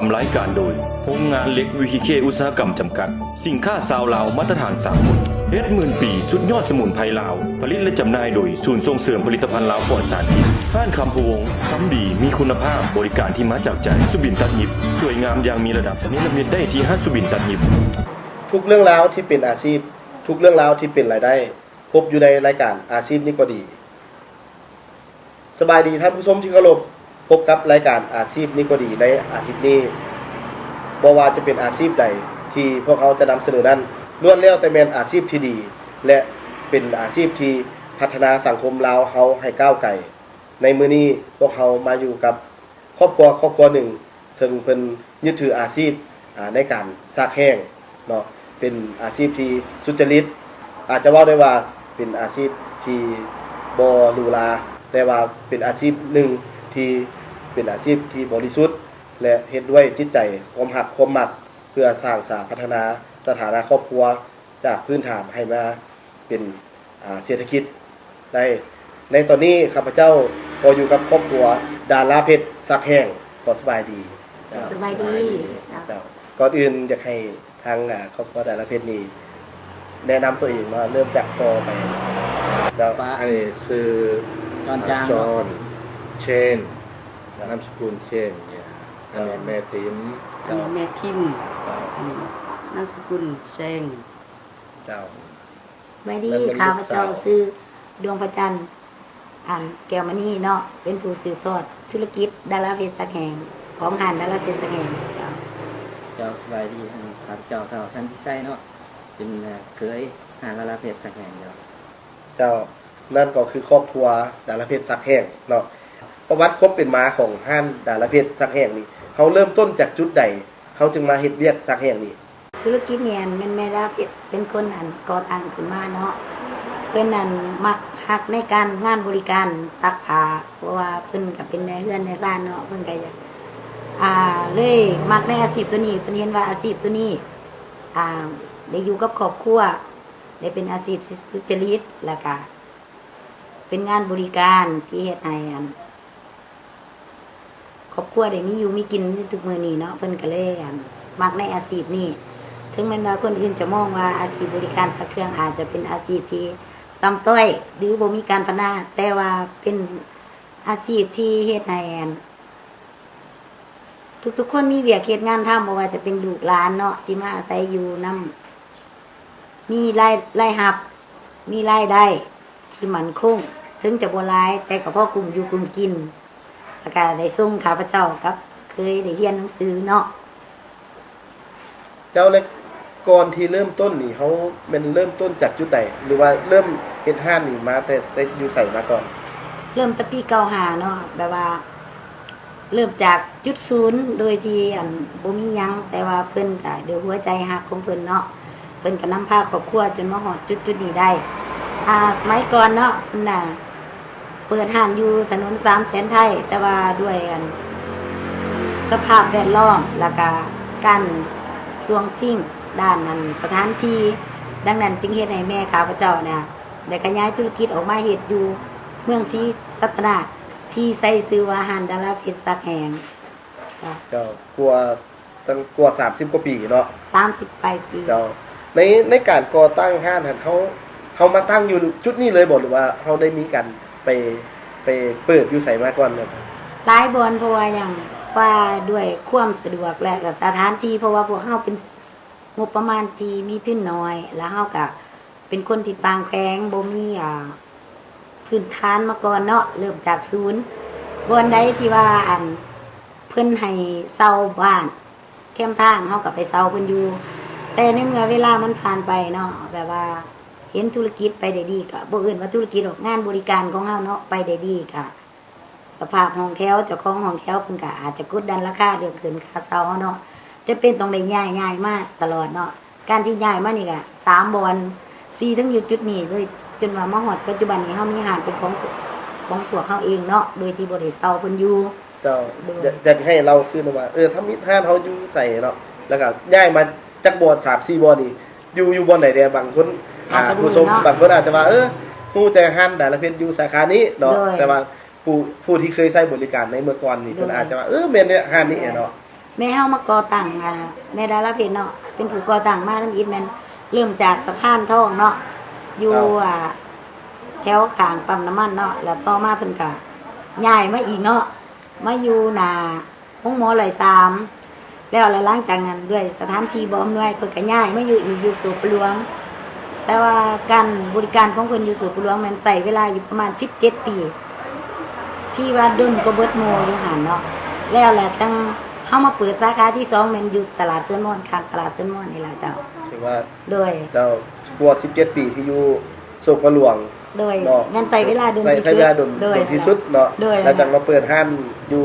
ນຳລາຍການໂດຍ ໂຮງງານເຫຼັກວິກິເຄ ອຸດສາຫະກຳ ຈຳກັດ. ສິນຄ້າຊາວລາວມາດຕະຖານສາກົນ ເຮັດໝື່ນປີ ສຸດຍອດສະໝຸນໄພລາວ. ຜະລິດ ແລະ ຈຳໜ່າຍໂດຍ ສູນສົ່ງເສີມຜະລິດຕະພັນລາວປອດສານພິດ. ຮ້ານຄຳພະວົງ ຄຳດີ ມີຄຸນນະພາບ, ບໍລິການທີ່ມາຈາກໃຈ. ສຸບິນຕັດຫຍິບ ສວຍງາມຢ່າງມີລະດັບ. ເນລະມິດໄດ້ທີ່ຮ້ານສຸບິນຕັດຫຍິບ. ທຸກເລື່ອງລາວທີ່ເປັນອາຊີບ, ທຸກເລື່ອງລາວທີ່ເປັນລາຍໄດ້ ພົບຢູ່ໃນລາຍການອາຊີບນີ້ກໍດີ. ສະບາຍດີທ່ານຜູ້ຊົມທີ່ເຄົາລົບ, ພົບກັບລາຍການອາຊີບນີ້ກໍດີໃນອາທິດນີ້. ບໍ່ວ່າຈະເປັນອາຊີບໃດທີ່ພວກເຮົາຈະນຳສະເໜີນັ້ນ, ລ້ວນແລ້ວແຕ່ແມ່ນອາຊີບທີ່ດີ ແລະ ເປັນອາຊີບທີ່ພັດທະນາສັງຄົມລາວເຮົາໃຫ້ກ້າວໄກ. ໃນມື້ນີ້ພວກເຮົາມາຢູ່ກັບຄອບຄົວຄອບຄົວໜຶ່ງ ເຊິ່ງເພິ່ນຍຶດຖືອາຊີບ ອາ ໃນການຊັກແຫ້ງເນາະ, ເປັນອາຊີບທີ່ສຸດຈະລິດ. ອາດຈະເວົ້າໄດ້ວ່າເປັນອາຊີບທີ່ບໍ່ຫຼູຫຼາ, ແຕ່ວ່າເປັນອາຊີບໜຶ່ງທີ່ເປັນອາຊີບທີ່ບໍລິສຸດ ແລະ ເຮັດດ້ວຍຈິດໃຈຄວາມຮັກຄວາມມັກ ເພື່ອສ້າງສາພັດທະນາສະຖານະຄອບຄົວ ຈາກພື້ນຖານໃຫ້ມາເປັນ ອາ ເສດຖະກິດໄດ້. ໃນຕອນນີ້ຂ້າພະເຈົ້າກໍຢູ່ກັບຄອບຄົວດາລາເພັດສັກແຫ້ງ. ຂໍສະບາຍດີ. ເຈົ້າ ສະບາຍດີ. ເຈົ້າ ກ່ອນອື່ນຢາກໃຫ້ທາງ ອາ ຄອບຄົວດາລາເພັດນີ້ແນະນຳຕົວເອງເນາະ, ເລີ່ມຈາກພໍ່ໄປ. ເຈົ້າ ອັນນີ້ຊື່ ຈອນຈາງ ຈອນເຊນ ນາມສະກຸນເຊນ. ອັນນີ້ແມ່ທິມ. ອັນນີ້ແມ່ທິມ. ເຈົ້າ ອັນນີ້ນາມສະກຸນເຊງ. ເຈົ້າ ສະບາຍດີ. ຂ້າພະເຈົ້າຊື່ດວງພະຈັນ ອັນ ແກ້ວມະນີເນາະ, ເປັນຜູ້ສືບທອດທຸລະກິດດາລາເພັດສັກແຫ້ງ ຂອງຮ້ານດາລາເພັດສັກແຫ້ງ. ເຈົ້າ ເຈົ້າ ສະບາຍດີ. ອັນ ຂ້າພະເຈົ້າທ້າວສັນຕິໄຊເນາະ, ເປັນເຂີຍຮ້ານດາລາເພັດສັກແຫ້ງ. ເຈົ້າ ເຈົ້າ ນັ້ນກໍຄືຄອບຄົວດາລາເພັດສັກແຫ້ງເນາະ. ປະຫວັດຄວາມເປັນມາຂອງຮ້ານດາລາເພັດສັກແຫ້ງນີ້ ເຮົາເລີ່ມຕົ້ນຈາກຈຸດໃດ ເຮົາຈຶ່ງມາເຮັດວຽກສັກແຫ້ງນີ້? ທຸລະກິດນີ້ ອັນ ແມ່ນແມ່ດາເພັດເປັນຄົນ ອັນ ກໍ່ຕັ້ງຂຶ້ນມາເນາະ. ເພິ່ນ ອັນ ມັກຮັກໃນການງານບໍລິການຊັກຜ້າ, ເພາະວ່າເພິ່ນກໍເປັນແມ່ເຮືອນແມ່ຊານເນາະ, ເພິ່ນກໍຢາກ ອ່າ ເລີຍມັກໃນອາຊີບໂຕນີ້. ເພິ່ນເຫັນວ່າອາຊີບໂຕນີ້ ອ່າ ໄດ້ຢູ່ກັບຄອບຄົວ, ໄດ້ເປັນອາຊີບທີ່ສຸດຈະລິດ ແລ້ວກະເປັນງານບໍລິການທີ່ເຮັດໃຫ້ ອັນ ຄອບຄົວໄດ້ມີຢູ່ມີກິນໃນທຸກມື້ນີ້ເນາະ. ເພິ່ນກໍເລີຍ ອັນ ມັກໃນອາຊີບນີ້. ເຖິງແມ່ນວ່າຄົນອື່ນຈະມອງວ່າອາຊີບບໍລິການຊັກເຄື່ອງອາດຈະເປັນອາຊີບທີ່ຕ່ຳຕ້ອຍ ຫຼື ບໍ່ມີການພັດທະນາ, ແຕ່ວ່າເປັນອາຊີບທີ່ເຮັດໃຫ້ ອັນ ທຸກໆຄົນມີວຽກເຮັດງານທຳ, ບໍ່ວ່າຈະເປັນລູກຫຼານເນາະ ທີ່ມາອາໄສຢູ່ນຳ ມີລາຍ ລາຍຮັບ ມີລາຍໄດ້ທີ່ໝັ້ນຄົງ, ເຖິງຈະບໍ່ຫຼາຍ ແຕ່ກໍພໍກຸ້ມຢູ່ກຸ້ມກິນ, ແລ້ວກໍໄດ້ສົ່ງຂ້າພະເຈົ້າກັບເຂີຍໄດ້ຮຽນໜັງສືເນາະ. ເຈົ້າ ແລະ ກ່ອນທີ່ເລີ່ມຕົ້ນນີ້ ເຮົາແມ່ນເລີ່ມຕົ້ນຈາກຈຸດໃດ ຫຼືວ່າເລີ່ມເຮັດຮ້ານນີ້ມາແຕ່ ແຕ່ຢູ່ໃສມາກ່ອນ? ເລີ່ມແຕ່ປີເກົ້າຫ້າເນາະ, ແບບວ່າ ເລີ່ມຈາກຈຸດສູນໂດຍທີ່ ອັນ ບໍ່ມີຫຍັງ, ແຕ່ວ່າເພິ່ນກະດ້ວຍຫົວໃຈຮັກຂອງເພິ່ນເນາະ, ເພິ່ນກະນຳພາຄອບຄົວຈົນມາຮອດຈຸດ ຈຸດນີ້ໄດ້. ອາ ສະໄໝກ່ອນເນາະ ເພິ່ນນະເປີດຮ້ານຢູ່ຖະໜົນສາມແສນໄທ, ແຕ່ວ່າດ້ວຍ ອັນ ສະພາບແວດລ້ອມ ແລ້ວກະການຊ່ວງຊິງດ້ານ ອັນ ສະຖານທີ່, ດັ່ງນັ້ນຈຶ່ງເຮັດໃຫ້ແມ່ຂ້າພະເຈົ້ານະ ໄດ້ຂະຫຍາຍທຸລະກິດອອກມາເຮັດຢູ່ເມືອງສີສັດຕະນາກ ທີ່ໃຊ້ຊື່ວ່າຮ້ານດາລາເພັດສັກແຫ້ງ. ເຈົ້າ ເຈົ້າ ກວ່າ ຕັ້ງກວ່າສາມສິບກວ່າປີເນາະ. ສາມສິບປາຍປີ. ເຈົ້າ ໃນ ໃນການກໍ່ຕັ້ງຮ້ານຫັ້ນ ເຮົາ ເຮົາມາຕັ້ງຢູ່ຈຸດນີ້ເລີຍບໍ່ ຫຼືວ່າເຮົາໄດ້ມີການໄປ ໄປເປີດຢູ່ໃສມາກ່ອນ? ຫຼາຍບ່ອນ ເພາະວ່າຫຍັງ ວ່າດ້ວຍຄວາມສະດວກ ແລະ ກະສະຖານທີ່ ເພາະວ່າພວກເຮົາເປັນ ງົບປະມານທີ່ມີທຶນໜ້ອຍ ແລ້ວເຮົາກະເປັນຄົນທີ່ຕ່າງແຂວງ ບໍ່ມີ ອາ ພື້ນຖານມາກ່ອນເນາະ, ເລີ່ມຈາກສູນ. ບ່ອນໃດທີ່ວ່າ ອັນ ເພິ່ນໃຫ້ເຊົ່າບ້ານແຄມທາງ ເຮົາກະໄປເຊົ່າເພິ່ນຢູ່. ແຕ່ໃນເມື່ອເວລາມັນຜ່ານໄປເນາະ ແບບວ່າເຫັນທຸລະກິດໄປໄດ້ດີ ກະບໍ່ເອີ້ນວ່າທຸລະກິດດອກ ງານບໍລິການຂອງເຮົາເນາະ ໄປໄດ້ດີ ກະ ສະພາບຫ້ອງແຖວ ເຈົ້າຂອງຫ້ອງແຖວເພິ່ນກະອາດຈະກົດດັນລາຄາເລື່ອງຂຶ້ນຄ່າເຊົ່າເຮົາເນາະ, ຈຳເປັນຕ້ອງໄດ້ຍ້າຍ ຍ້າຍມາຕະຫຼອດເນາະ. ການທີ່ຍ້າຍມານີ້ກະສາມບ່ອນ ສີ່ເຖິງຢູ່ຈຸດນີ້ເລີຍ, ຈົນວ່າມາຮອດປັດຈຸບັນນີ້ ເຮົາມີຮ້ານເປັນຂອງ ຂອງພວກເຮົາເອງເນາະ ໂດຍທີ່ບໍ່ໄດ້ເຊົ່າເພິ່ນຢູ່. ເຈົ້າ ໂດຍ ຢາກ ຢາກໃຫ້ເລົ່າຄືນວ່າ ເອີ ທຳອິດຮ້ານເຮົາຢູ່ໃສເນາະ ແລ້ວກະຍ້າຍມາຈັກບ່ອນ ສາມສີ່ບ່ອນນີ້ ຢູ່ ຢູ່ບ່ອນໃດແດ່? ບາງຄົນ ອາ ຜູ້ຊົມບາງຄົນອາດຈະວ່າ ເອີ ຮູ້ແຕ່ຮ້ານດາລາເພັດຢູ່ສາຂານີ້ເນາະ, ແຕ່ວ່າ ຜູ້ ຜູ້ທີ່ເຄີຍໃຊ້ບໍລິການໃນເມື່ອກ່ອນນີ້ ເພິ່ນອາດຈະວ່າ ເອີ ແມ່ນແຫຼະ ຮ້ານນີ້ເນາະ. ແມ່ເຮົາມາກໍ່ຕັ້ງ ອ່າ ແມ່ດາລາເພັດເນາະ ເປັນຜູ້ກໍ່ຕັ້ງມາທຳອິດ ແມ່ນເລີ່ມຈາກສະພານທອງເນາະ ຢູ່ ເຈົ້າ ອ່າ ແຖວຂ້າງປ້ຳນ້ຳມັນເນາະ ແລ້ວຕໍ່ມາເພິ່ນກະຍ້າຍມາອີກເນາະ ມາຢູ່ໜ້າໂຮງໝໍຮ້ອຍສາມ ແລ້ວ ແລ້ວຫຼັງຈາກນັ້ນດ້ວຍສະຖານທີ່ບໍ່ອຳນວຍ ເພິ່ນກະຍ້າຍມາຢູ່ອີກຢູ່ໂສປະຫຼວງ ແຕ່ວ່າການບໍລິການຂອງເພິ່ນຢູ່ໂສປະຫຼວງແມ່ນໃຊ້ເວລາຢູ່ປະມານສິບເຈັດປີ ທີ່ວ່າດົນກວ່າເບິດໝູ່ຢູ່ຫັ້ນເນາະ ແລ້ວແຫຼະຈັ່ງເຮົາມາເປີດສາຂາທີສອງ ແມ່ນຢູ່ຕະຫຼາດສວນມອນ ຂ້າງຕະຫຼາດສວນມອນນີ້ລະເຈົ້າ. ຖືວ່າ ໂດຍ ເຈົ້າ ກວ່າສິບເຈັດປີທີ່ຢູ່ໂສປະຫຼວງ ໂດຍ ເນາະ ແມ່ນໃຊ້ເວລາດົນ ໃຊ້ ທີ່ສຸດ ໃຊ້ເວລາດົນ ໂດຍ ດົນທີ່ສຸດເນາະ ໂດຍ ແລ້ວຈັ່ງມາເປີດຮ້ານຢູ່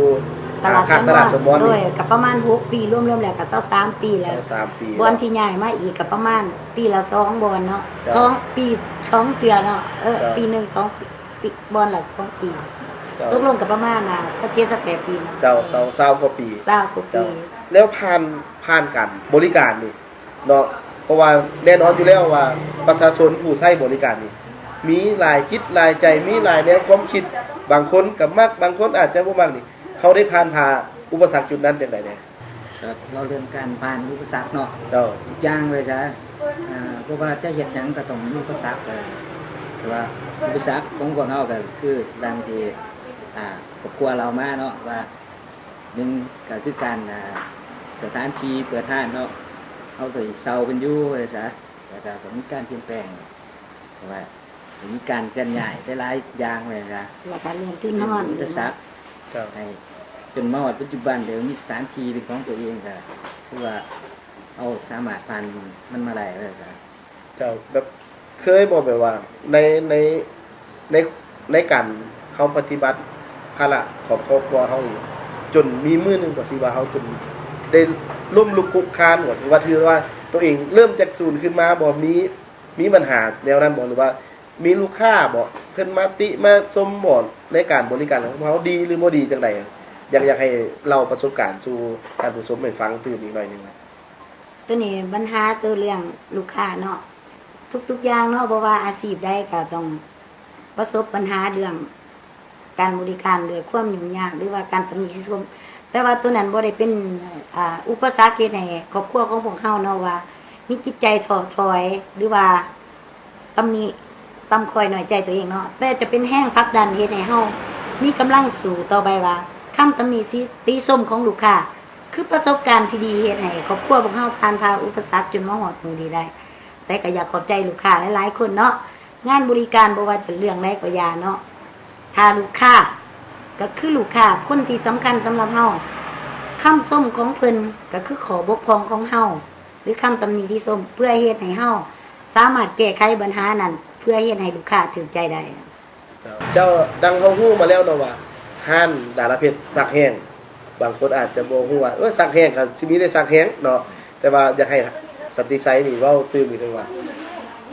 ຕະຫຼາດ ອ່າ ຂ້າງຕະຫຼາດສວນມອນ ໂດຍ ນີ້ ກໍປະມານຫົກປີ ລວມໆແລ້ວກໍຊາວສາມປີແລ້ວ ຊາວສາມປີ ບ່ອນທີ່ຍ້າຍມາອີກກໍປະມານປີລະສອງບ່ອນເນາະ ເຈົ້າ ສອງປີສອງເທື່ອເນາະ ເອີ ເຈົ້າ ປີໜຶ່ງສອງ ປີ ບ່ອນລະສອງປີ ເຈົ້າ ຕົກລົງກໍປະມານ ອ່າ ຊາວເຈັດ ຊາວແປດປີເນາະ ເຈົ້າ ຊາວ ຊາວກວ່າປີ ຊາວກວ່າປີ ເຈົ້າ ແລ້ວຜ່ານ ຜ່ານການບໍລິການນີ້ ເນາະ ເພາະວ່າແນ່ນອນຢູ່ແລ້ວວ່າປະຊາຊົນຜູ້ໃຊ້ບໍລິການນີ້ ມີຫຼາຍຈິດຫຼາຍໃຈ ມີຫຼາຍແນວຄວາມຄິດ ບາງຄົນກໍມັກ ບາງຄົນອາດຈະບໍ່ມັກນີ້ ເຮົາໄດ້ຜ່ານຜ່າອຸປະສັກຈຸດນັ້ນຈັ່ງໃດແດ່? ກໍເວົ້າເລື່ອງການຜ່ານອຸປະສັກເນາະ ເຈົ້າ ທຸກຢ່າງເລີຍຊະ ອ່າ ບໍ່ວ່າຈະເຮັດຫຍັງກໍຕ້ອງມີອຸປະສັກ ເອີ ແຕ່ວ່າອຸປະສັກຂອງພວກເຮົາກໍຄືດັ່ງທີ່ ອ່າ ຄອບຄົວເລົ່າມາເນາະວ່າ ໜຶ່ງກໍຄືການ ອ່າ ສະຖານທີ່ເປີດຮ້ານເນາະ ເຮົາກໍເຊົ່າເພິ່ນຢູ່ວ່າຊັ້ນຊະ ແລ້ວກໍມີການປ່ຽນແປງ ເພາະວ່າມີການເຄື່ອນຍ້າຍໄປຫຼາຍຢ່າງວ່າຊັ້ນຊະ ແລ້ວກໍເລື່ອງທຶນຮອນ ອຸປະສັກ ເຈົ້າ ໃຫ້ຈົນມາຮອດປັດຈຸບັນ ແລ້ວມີສະຖານທີ່ເປັນຂອງຕົວເອງ ກໍຄືວ່າເຮົາສາມາດຜ່ານມັນມາໄດ້ວ່າຊັ້ນຊະ. ເຈົ້າ ແບບເຄີຍບໍ່ ແບບວ່າໃນ ໃນ ໃນ ໃນການເຮົາປະຕິບັດພາລະຂອງຄອບຄົວເຮົານີ້ ຈົນມີມື້ໜຶ່ງບໍ່ ທີ່ວ່າເຮົາຈົນໄດ້ລົ້ມລຸກຄຸກຄານບໍ່ ຫຼືວ່າຖືວ່າຕົວເອງເລີ່ມຈາກສູນຂຶ້ນມາບໍ່ ມີ ມີບັນຫາແນວນັ້ນບໍ່ ຫຼືວ່າມີລູກຄ້າບໍ່ ເພິ່ນມາຕິມາຊົມບໍ່ ໃນການບໍລິການຂອງເຮົາດີ ຫຼືບໍ່ດີຈັ່ງໃດ ຢາກ ຢາກໃຫ້ເລົ່າປະສົບການສູ່ທ່ານຜູ້ຊົມໄດ້ຟັງຕື່ມອີກໜ້ອຍໜຶ່ງ. ໂຕນີ້ບັນຫາໂຕເລື່ອງລູກຄ້າເນາະ ທຸກໆຢ່າງເນາະ ບໍ່ວ່າອາຊີບໃດກໍຕ້ອງປະສົບບັນຫາເລື່ອງການບໍລິການດ້ວຍຄວາມຫຍຸ້ງຍາກ ຫຼືວ່າການຕຳໜິຕິຊົມ ແຕ່ວ່າໂຕນັ້ນບໍ່ໄດ້ເປັນ ອ່າ ອຸປະສັກເຮັດໃຫ້ຄອບຄົວຂອງພວກເຮົາເນາະວ່າມີຈິດໃຈທໍ້ຖອຍ ຫຼືວ່າ ຕຳໜິ ຕ່ຳຂ້ອຍ ນ້ອຍໃຈຕົວເອງເນາະ ແຕ່ຈະເປັນແຮງຜັກດັນເຮັດໃຫ້ເຮົາມີກຳລັງສູ້ຕໍ່ໄປວ່າ ຄຳຕຳໜິຕິຊົມຂອງລູກຄ້າ ຄືປະສົບການທີ່ດີເຮັດໃຫ້ຄອບຄົວພວກເຮົາຜ່ານຜ່າອຸປະສັກຈົນມາຮອດມື້ນີ້ໄດ້. ແຕ່ກໍຢາກຂອບໃຈລູກຄ້າຫຼາຍໆຄົນເນາະ ງານບໍລິການບໍ່ວ່າຈະເລື່ອງໃດກໍຢ່າເນາະ ຖ້າລູກຄ້າກໍຄືລູກຄ້າຄົນທີ່ສຳຄັນສຳລັບເຮົາ ຄຳຊົມຂອງເພິ່ນກໍຄືຂໍ້ບົກຜ່ອງຂອງເຮົາ ຫຼື ຄຳຕຳໜິຕິຊົມ ເພື່ອເຮັດໃຫ້ເຮົາສາມາດແກ້ໄຂບັນຫານັ້ນ ເພື່ອເຮັດໃຫ້ລູກຄ້າຖືກໃຈໄດ້. ເຈົ້າ ດັ່ງເຮົາຮູ້ມາແລ້ວເນາະວ່າ ຮ້ານດາລາເພັດສັກແຫ້ງ ບາງຄົນອາດຈະບໍ່ຮູ້ວ່າ ເອີ ສັກແຫ້ງກໍຊິມີແຕ່ສັກແຫ້ງເນາະ ແຕ່ວ່າຢາກໃຫ້ສັນຕິໄຊນີ້ເວົ້າຕື່ມອີກເຖິງວ່າ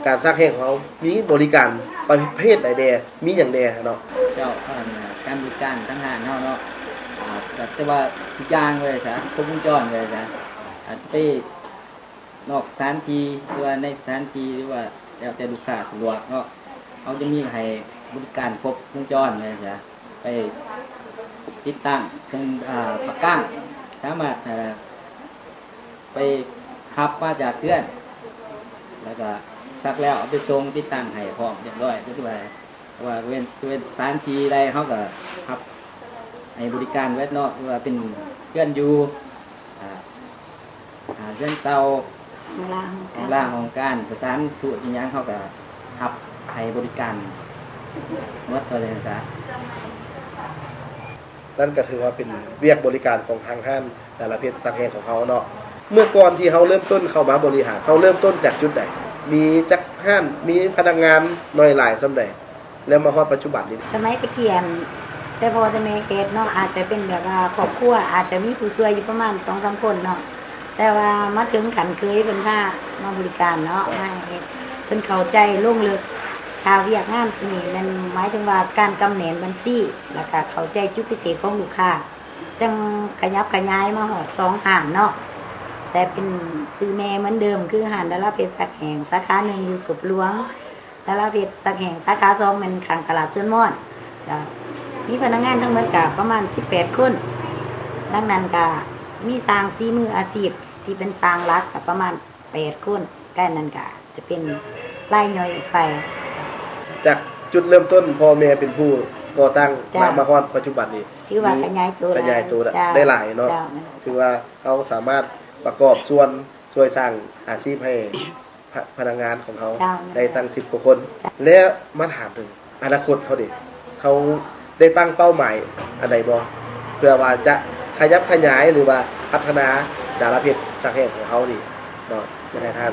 ການສັກແຫ້ງຂອງເຮົາມີບໍລິການປະເພດໃດແດ່ ມີຫຍັງແດ່ເນາະ? ເຈົ້າ ອັນ ການບໍລິການທາງຮ້ານເຮົາເນາະ ອາ ກໍແຕ່ວ່າທຸກຢ່າງເລີຍຊະ ຄົບວົງຈອນເລີຍຊະ ອາດຈະໄປ ນອກສະຖານທີ່ ຫຼືວ່າໃນສະຖານທີ່ ຫຼືວ່າແລ້ວແຕ່ລູກຄ້າສະດວກເນາະ ເຮົາຈະມີໃຫ້ບໍລິການຄົບວົງຈອນເລີຍຊະ ໄປຕິດຕັ້ງເຊິ່ງ ອ່າ ປາກກ້າງ ສາມາດ ເອີ ໄປຮັບມາຈາກເຮືອນ ແລ້ວກໍສັກແລ້ວເອົາໄປສົ່ງຕິດຕັ້ງໃຫ້ພ້ອມຮຽບຮ້ອຍ ຫຼືວ່າ ເພາະວ່າເປັນ ເປັນສະຖານທີ່ໃດເຮົາກໍຮັບໃຫ້ບໍລິການເບິດເນາະ ຫຼືວ່າເປັນເຮືອນຢູ່ ອ່າ ອ່າ ເຮືອນເຊົ່າ ຫ້ອງລາຫ້ອງການ ຫ້ອງລາຫ້ອງການ ສະຖານທູດອີ່ຫຍັງ ເຮົາກໍຮັບໃຫ້ບໍລິການໝົດ ວ່າຊັ້ນຊະ. ນັ້ນກໍຖືວ່າເປັນວຽກບໍລິການຂອງທາງຮ້ານ ດາລາເພັດສັກແຫ້ງຂອງເຮົາເນາະ ເມື່ອກ່ອນທີ່ເຮົາເລີ່ມຕົ້ນເຂົ້າມາບໍລິຫານ ເຮົາເລີ່ມຕົ້ນຈາກຈຸດໃດ? ມີຈັກຮ້ານ? ມີພະນັກງານໜ້ອຍຫຼາຍສ່ຳໃດ? ແລ້ວມາຮອດປັດຈຸບັນນີ້? ສະໄໝຕະກີ້ ແຕ່ພໍ່ແຕ່ແມ່ເຮັດເນາະ ອາດຈະເປັນແບບວ່າຄອບຄົວ ອາດຈະມີຜູ້ຊ່ວຍຢູ່ປະມານສອງສາມຄົນເນາະ ແຕ່ວ່າມາເຖິງຂັ້ນເຄີຍເພິ່ນພາມາບໍລິການເນາະ ມາເຮັດ ເພິ່ນເຂົ້າໃຈລົງເລິກ ຖ້າວຽກງານນີ້ແມ່ນໝາຍເຖິງວ່າການກຳແໜ້ນບັນຊີ ແລ້ວກະເຂົ້າໃຈຈຸດພິເສດຂອງລູກຄ້າ ຈັ່ງຂະຫຍັບຂະຫຍາຍມາຮອດສອງຮ້ານເນາະ ແຕ່ເປັນຊື່ແມ່ເໝືອນເດີມ ຄືຮ້ານດາລາເພັດສັກແຫ້ງ ສາຂາໜຶ່ງຢູ່ໂສປະຫຼວງ, ດາລາເພັດສັກແຫ້ງສາຂາສອງແມ່ນຂ້າງຕະຫຼາດສວນມອນ. ເຈົ້າ ມີພະນັກງານທັງໝົດກະປະມານສິບແປດຄົນ, ດັ່ງນັ້ນກະ ມີຊ່າງສີມືອາຊີບທີ່ເປັນຊ່າງຫຼັກກະປະມານແປດຄົນ ກະນັ້ນກະຈະເປັນລາຍຍ່ອຍອອກໄປ. ຈາກຈຸດເລີ່ມຕົ້ນພໍ່ແມ່ເປັນຜູ້ກໍ່ຕັ້ງ ເຈົ້າ ມາ ມາຮອດປັດຈຸບັນນີ້ ຖືວ່າຂະຫຍາຍໂຕ ຂະຫຍາຍໂຕ ຫຼາຍ ເຈົ້າ ໄດ້ຫຼາຍເນາະ ເຈົ້າ ຖືວ່າເຮົາສາມາດປະກອບສ່ວນຊ່ວຍສ້າງອາຊີບໃຫ້ ພະ ພະນັກງານຂອງເຮົາ ເຈົ້າ ໄດ້ຕັ້ງສິບກວ່າຄົນ ເຈົ້າ ແລະ ມາຖາມເຖິງອະນາຄົດເຮົາເດ ເຮົາໄດ້ຕັ້ງເປົ້າໝາຍອັນໃດບໍ່ ເພື່ອວ່າຈະຂະຫຍັບຂະຫຍາຍ ຫຼືວ່າພັດທະນາດາລາເພັດສັກແຫ້ງຂອງເຮົານີ້ເນາະ ຢາກໃຫ້ທ່ານ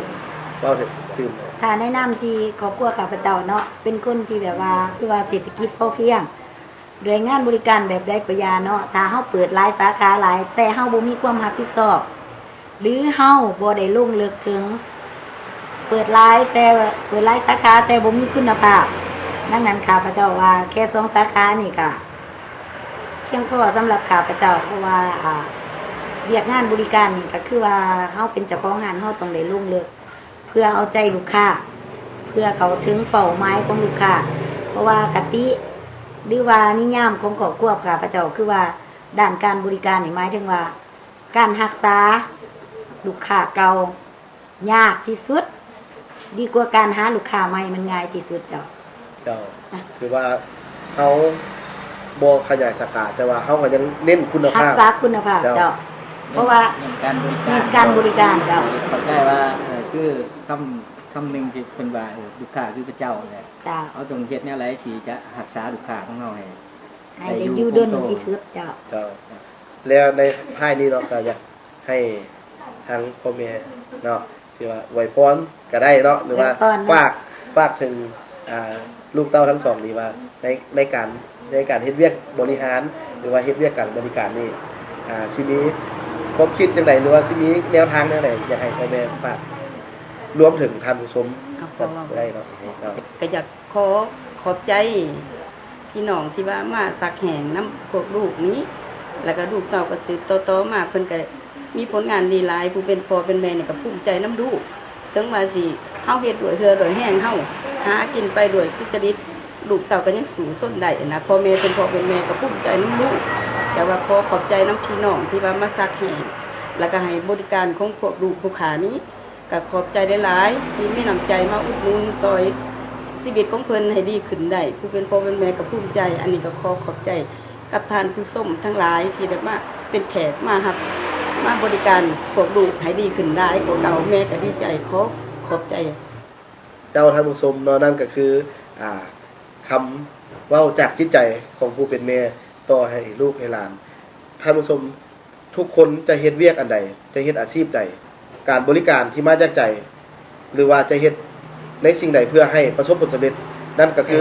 ເວົ້າເຖິງຕື່ມ. ຖ້າໃນນາມທີ່ຄອບຄົວຂ້າພະເຈົ້າເນາະ ເປັນຄົນທີ່ແບບວ່າ ຄືວ່າເສດຖະກິດພໍພຽງ ດ້ວຍງານບໍລິການແບບໃດກໍຢ່າເນາະ ຖ້າເຮົາເປີດຫຼາຍສາຂາຫຼາຍ ແຕ່ເຮົາບໍ່ມີຄວາມຮັບຜິດຊອບ ຫຼືເຮົາບໍ່ໄດ້ລົງເລິກເຖິງ ເປີດຫຼາຍແຕ່ ເປີດຫຼາຍສາຂາແຕ່ບໍ່ມີຄຸນນະພາບ, ດັ່ງນັ້ນຂ້າພະເຈົ້າວ່າແຄ່ສອງສາຂານີ້ກະພຽງພໍສຳລັບຂ້າພະເຈົ້າ ເພາະວ່າ ອາ ວຽກງານບໍລິການນີ້ກະຄືວ່າເຮົາເປັນເຈົ້າຂອງຮ້ານ ເຮົາຕ້ອງໄດ້ລົງເລິກ ເພື່ອເອົາໃຈລູກຄ້າ ເພື່ອເຂົ້າເຖິງເປົ້າໝາຍຂອງລູກຄ້າ ເພາະວ່າຄະຕິ ຫຼືວ່ານິຍາມຂອງຄອບຄົວຂ້າພະເຈົ້າ ຄືວ່າດ້ານການບໍລິການນີ້ ໝາຍເຖິງວ່າການຮັກສາລູກຄ້າເກົ່າຍາກທີ່ສຸດ ດີກວ່າການຫາລູກຄ້າໃໝ່ ມັນງ່າຍທີ່ສຸດເຈົ້າ. ເຈົ້າ ອະ ຄືວ່າເຮົາບໍ່ຂະຫຍາຍສາຂາ ແຕ່ວ່າເຮົາກໍຍັງເນັ້ນຄຸນນະພາບ ຮັກສາຄຸນນະພາບ ເຈົ້າ ເຈົ້າ ເພາະວ່າເນັ້ນການບໍລິການ ເນັ້ນການບໍລິການ ເຈົ້າ ເຂົ້າໃຈວ່າ ເອີ ຄືຄຳ ຄຳໜຶ່ງທີ່ເພິ່ນວ່າ ເອີ ລູກຄ້າຄືພະເຈົ້າແຫຼະ ເຈົ້າ ເຮົາຕ້ອງເຮັດແນວໃດທີ່ຈະຮັກສາລູກຄ້າຂອງເຮົາໃຫ້ ໃຫ້ໄດ້ຢູ່ດົນທີ່ສຸດ ເຈົ້າ ເຈົ້າ ແລ້ວໃນທ້າຍນີ້ເນາະ ກໍຢາກ ໃຫ້ທາງພໍ່ແມ່ເນາະ ຊິວ່າອວຍພອນກະໄດ້ເນາະ ຫຼືວ່າ ອວຍພອນເນາະ ຝາກ ຝາກເຖິງ ອ່າ ລູກເຕົ້າທັງສອງນີ້ວ່າ ໃນ ໃນການ ໃນການເຮັດວຽກບໍລິຫານ ຫຼືວ່າເຮັດວຽກການບໍລິການນີ້ ອ່າ ຊິມີຄວາມຄິດຈັ່ງໃດ ຫຼືວ່າຊິມີແນວທາງແນວໃດ ຢາກໃຫ້ພໍ່ແມ່ຝາກ ລວມເຖິງທ່ານຜູ້ຊົມ ກໍ ກໍໄດ້ເນາະ ເຈົ້າ ກໍຢາກ ຂໍຂອບໃຈພີ່ນ້ອງທີ່ວ່າມາສັກແຫ້ງນຳພວກລູກນີ້ ແລ້ວກໍລູກເຕົ້າກໍສືບຕໍ່ໆມາ ເພິ່ນກໍມີຜົນງານດີຫຼາຍ ຜູ້ເປັນພໍ່ເປັນແມ່ນີ້ກໍພູມໃຈນຳລູກ ເຖິງວ່າຊິ ເຮົາເຮັດດ້ວຍເຫື່ອດ້ວຍແຮງເຮົາ ຫາກິນໄປດ້ວຍສຸຈະລິດ ລູກເຕົ້າກໍຍັງສູ້ຊົນໄດ້ນະ ພໍ່ແມ່ເປັນພໍ່ເປັນແມ່ກໍພູມໃຈນຳລູກ ແຕ່ວ່າຂໍຂອບໃຈນຳພີ່ນ້ອງທີ່ວ່າມາສັກແຫ້ງ ແລ້ວກໍໃຫ້ບໍລິການຂອງພວກລູກຜູ້ຄ້ານີ້ ກໍຂອບໃຈຫຼາຍໆ ທີ່ມີນ້ຳໃຈມາອຸດໜູນຊ່ອຍຊີວິດຂອງເພິ່ນໃຫ້ດີຂຶ້ນໄດ້ ຜູ້ເປັນພໍ່ເປັນແມ່ກໍພູມໃຈ ອັນນີ້ກໍຂໍຂອບໃຈກັບທ່ານຜູ້ຊົມທັງຫຼາຍທີ່ໄດ້ມາເປັນແຂກ ມາຮັບ ມາບໍລິການພວກລູກໃຫ້ດີຂຶ້ນຫຼາຍກວ່າເກົ່າ ແມ່ກໍດີໃຈ ຂໍຂອບໃຈ. ເຈົ້າ ທ່ານຜູ້ຊົມເນາະ ນັ້ນກໍຄື ອ່າ ຄຳເວົ້າຈາກຈິດໃຈຂອງຜູ້ເປັນແມ່ຕໍ່ໃຫ້ລູກໃຫ້ຫຼານ ທ່ານຜູ້ຊົມ ທຸກຄົນຈະເຮັດວຽກອັນໃດ ຈະເຮັດອາຊີບໃດ ການບໍລິການທີ່ມາຈາກໃຈ ຫຼືວ່າຈະເຮັດໃນສິ່ງໃດເພື່ອໃຫ້ປະສົບຜົນສຳເລັດ ນັ້ນກໍຄື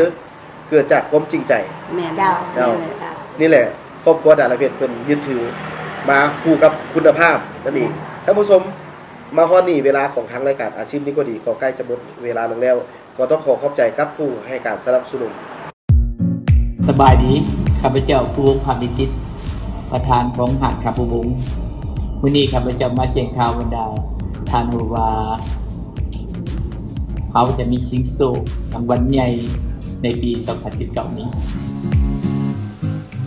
ເກີດຈາກຄວາມຈິງໃຈ ແມ່ນ ເຈົ້າ ເຈົ້າ ແມ່ນເຈົ້າ ນີ້ແຫຼະ ຄອບຄົວດາລາເພັດເພິ່ນຍຶດຖືມາຄູ່ກັບຄຸນນະພາບນັ້ນເອງ. ທ່ານຜູ້ຊົມ ມາຮອດນີ້ເວລາຂອງທາງລາຍການອາຊີບນີ້ກໍດີ ກໍໃກ້ຈະໝົດເວລາລົງແລ້ວ ກໍຕ້ອງຂໍຂອບໃຈກັບຜູ້ໃຫ້ການສະໜັບສະໜູນ. ສະບາຍດີ ຂ້າພະເຈົ້າ ພູວົງ ພາກວິຈິດ ປະທານຂອງຮ້ານຄຳພູວົງ. ມື້ນີ້ຂ້າພະເຈົ້າມາແຈ້ງຂ່າວບັນດາທ່ານຮູ້ວ່າ ເຮົາຈະມີຊິງໂຊກລາງວັນໃຫຍ່ໃນປີສອງພັນສິບເກົ້ານີ້.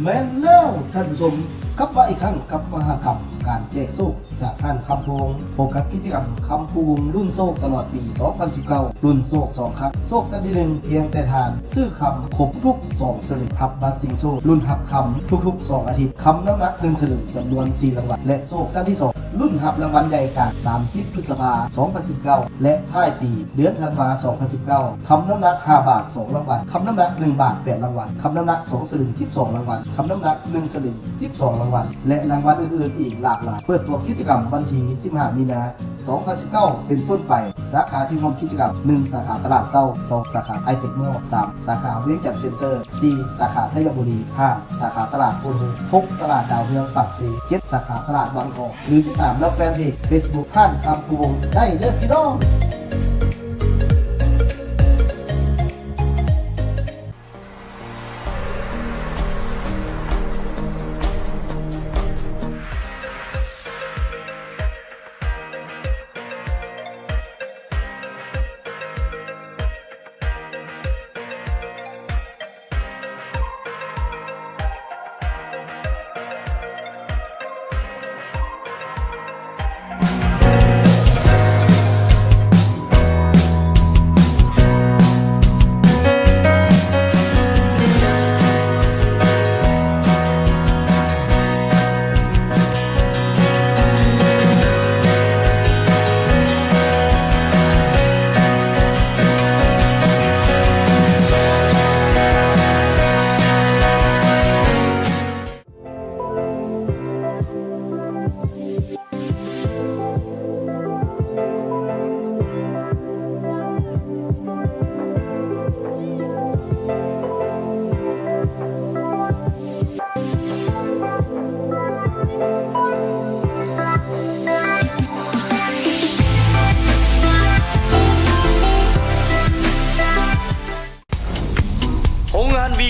ແມ່ນແລ້ວທ່ານຜູ້ຊົມ ກັບມາອີກຄັ້ງກັບມະຫະກັບການແຈກໂຊກ ຈາກຮ້ານຄຳພູວົງ ພົບກັບກິດຈະກຳຄຳພູວົງລຸ້ນໂຊກຕະຫຼອດປີສອງພັນສິບເກົ້າ ລຸ້ນໂຊກສອງຄັ້ງ ໂຊກຊັ້ນທີໜຶ່ງ ພຽງແຕ່ທ່ານຊື້ຄຳຄົບທຸກສອງສະລຶງ ຮັບບັດຊິງໂຊກລຸ້ນຮັບຄຳທຸກໆສອງອາທິດ ຄຳນ້ຳໜັກໜຶ່ງສະລຶງ ຈຳນວນສີ່ລາງວັນ ແລະ ໂຊກຊັ້ນທີສອງ ລຸ້ນຮັບລາງວັນໃຫຍ່ກາງສາມສິບພຶດສະພາສອງພັນສິບເກົ້າ ແລະ ທ້າຍປີເດືອນທັນວາສອງພັນສິບເກົ້າ ຄຳນ້ຳໜັກຫ້າບາດສອງລາງວັນ ຄຳນ້ຳໜັກໜຶ່ງບາດແປດລາງວັນ ຄຳນ້ຳໜັກສອງສະລຶງສິບສອງລາງວັນ ຄຳນ້ຳໜັກໜຶ່ງສະລຶງ ສິບສອງລາງວັນ ແລະ ລາງວັນອື່ນໆອີກຫຼາກຫຼາຍ. ເປີດຕົວກິດຈະກຳວັນທີສິບຫ້າ ມີນາ ສອງພັນສິບເກົ້າ ເປັນຕົ້ນໄປ. ສາຂາທີ່ຮ່ວມກິດຈະກຳ ໜຶ່ງ ສາຂາຕະຫຼາດເຊົ້າ, ສອງ ສາຂາໄອເຕັກມໍ, ສາມ ສາຂາວຽງຈັນເຊັນເຕີ, ສີ່ ສາຂາໄຊຍະບູລີ, ຫ້າ ສາຂາຕະຫຼາດໂພນໂຮມ, ຫົກ ຕະຫຼາດດາວເຮືອງປາກເຊ, ເຈັດ ສາຂາຕະຫຼາດວັງທອງ ຫຼື ຕິດຕາມນຳແຟນເພຈເຟສບຸກ ຮ້ານຄຳພູວົງ ໄດ້ເດີ້ພີ່ນ້ອງ.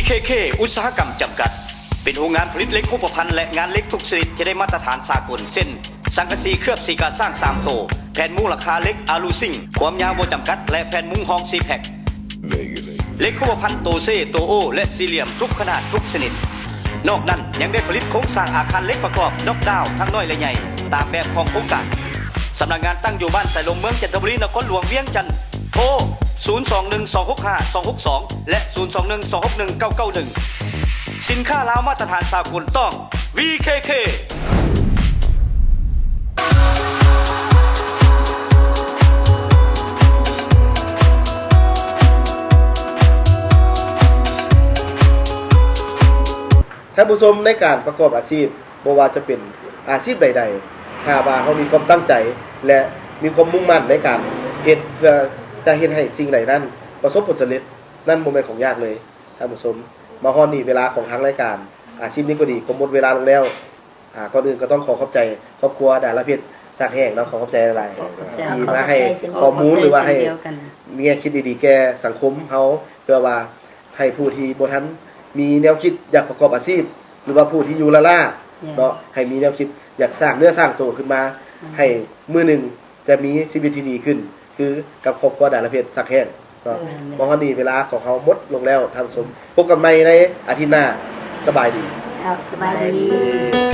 เคเค อุตสาหกรรม จำกัด เป็นโรงงานผลิตเหล็กรูปพรรณและงานเหล็กทุกชนิดที่ได้มาตรฐานสากล เช่น สังกะสีเคลือบสีกาซ่างสามโต แผ่นมุงหลังคาเหล็กอาลูซิง ความยาวบ่จำกัด และแผ่นมุงห้องสี่แพ็ค เหล็กรูปพรรณโตเซ โตโอ และสี่เหลี่ยมทุกขนาดทุกชนิด นอกนั้นยังได้ผลิตโครงสร้างอาคารเหล็กประกอบน็อกดาวน์ทั้งน้อยและใหญ่ ตามแบบของโครงการ สำนักงานตั้งอยู่บ้านสายลม เมืองจันทบุรี นครหลวงเวียงจันทน์ โทร ศูนย์สองหนึ่งสองหกห้าสองหกสอง และ ศูนย์สองหนึ่งสองหกหนึ่งเก้าเก้าหนึ่ง สินค้าลาวมาตรฐานสากลต้อง วีเคเค ທ່ານຜູ້ຊົມ ໃນການປະກອບອາຊີບ ບໍ່ວ່າຈະເປັນອາຊີບໃດໆ ຖ້າວ່າເຮົາມີຄວາມຕັ້ງໃຈ ແລະ ມີຄວາມມຸ່ງໝັ້ນໃນການເຮັດ ເພື່ອຈະເຮັດໃຫ້ສິ່ງໃດນັ້ນປະສົບຜົນສຳເລັດ ນັ້ນບໍ່ແມ່ນຂອງຍາກເລີຍທ່ານຜູ້ຊົມ. ມາຮອດນີ້ເວລາຂອງທາງລາຍການອາຊີບນີ້ກໍດີ ກໍໝົດເວລາລົງແລ້ວ. ອາ ກ່ອນອື່ນກໍຕ້ອງຂໍຂອບໃຈຄອບຄົວດາລາເພັດສັກແຫ້ງເນາະ ຂໍຂອບໃຈຫຼາຍໆ ທີ່ມາໃຫ້ຂໍ້ມູນ ຫຼືວ່າໃຫ້ແງ່ຄິດດີໆແກ່ສັງຄົມເຮົາ ເພື່ອວ່າ ໃຫ້ຜູ້ທີ່ບໍ່ທັນມີແນວຄິດຢາກປະກອບອາຊີບ ຫຼືວ່າຜູ້ທີ່ຢູ່ລ້າໆເນາະ ໃຫ້ມີແນວຄິດຢາກສ້າງເນື້ອສ້າງໂຕຂຶ້ນມາ ໃຫ້ມື້ໜຶ່ງຈະມີຊີວິດທີ່ດີຂຶ້ນ ຄືກັບຄອບຄົວດາລາເພັດສັກແຫ້ງເນາະ. ມາຮອດນີ້ເວລາຂອງເຮົາໝົດລົງແລ້ວທ່ານຜູ້ຊົມ ພົບກັນໃໝ່ໃນອາທິດໜ້າ. ສະບາຍດີ. ສະບາຍດີ.